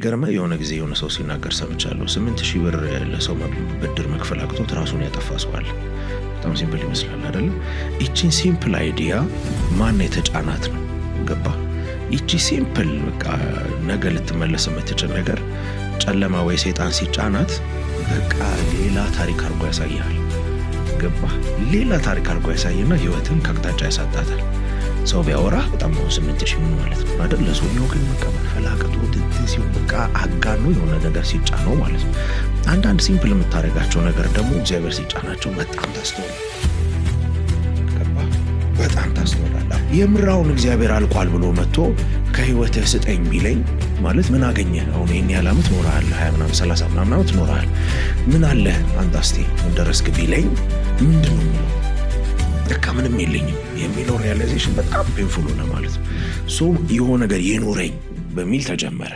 የሚገርመው የሆነ ጊዜ የሆነ ሰው ሲናገር ሰምቻለሁ። 8,000 ብር ለሰው ብድር መክፈል አቅቶት ራሱን ያጠፋ ሰው አለ። በጣም simple ይመስላል አይደለም? ይቺን simple idea ማን የተጫናት ነው? ገባ? ይቺ simple በቃ ነገ ልትመለስ የምትችል ነገር ጨለማ ወይ ሰይጣን ሲጫናት በቃ ሌላ ታሪክ አድርጎ ያሳያል። ገባ? ሌላ ታሪክ አድርጎ ያሳይና ህይወትን ከአቅጣጫ ያሳጣታል። ሰው ቢያወራ በጣም ነው፣ 8,000 ምን ማለት ነው አይደል? ለሰውየው ግን በቃ መክፈል አቅቶት እንትን ሲሆን በቃ አጋኖ የሆነ ነገር ሲጫነው ማለት ነው። አንዳንድ simple የምታደርጋቸው ነገር ደግሞ እግዚአብሔር ሲጫናቸው በጣም ታስተውላል። ገባ? በጣም ታስተውላለህ። የምራውን እግዚአብሔር አልቋል ብሎ መጥቶ ከህይወትህ ስጠኝ ቢለኝ ማለት ምን አገኘ? አሁን ይህን ያህል ዓመት ኖረሃል፣ 20 ምናምን 30 ምናምን ዓመት ኖረሃል። ምን አለ አንተ እስቲ ምን ደረስክ ቢለኝ ምንድን ነው የምለው? ለካ ምንም የለኝም የሚለው realization በጣም painful ሆነ ማለት ነው። So የሆነ ነገር ይኑረኝ በሚል ተጀመረ።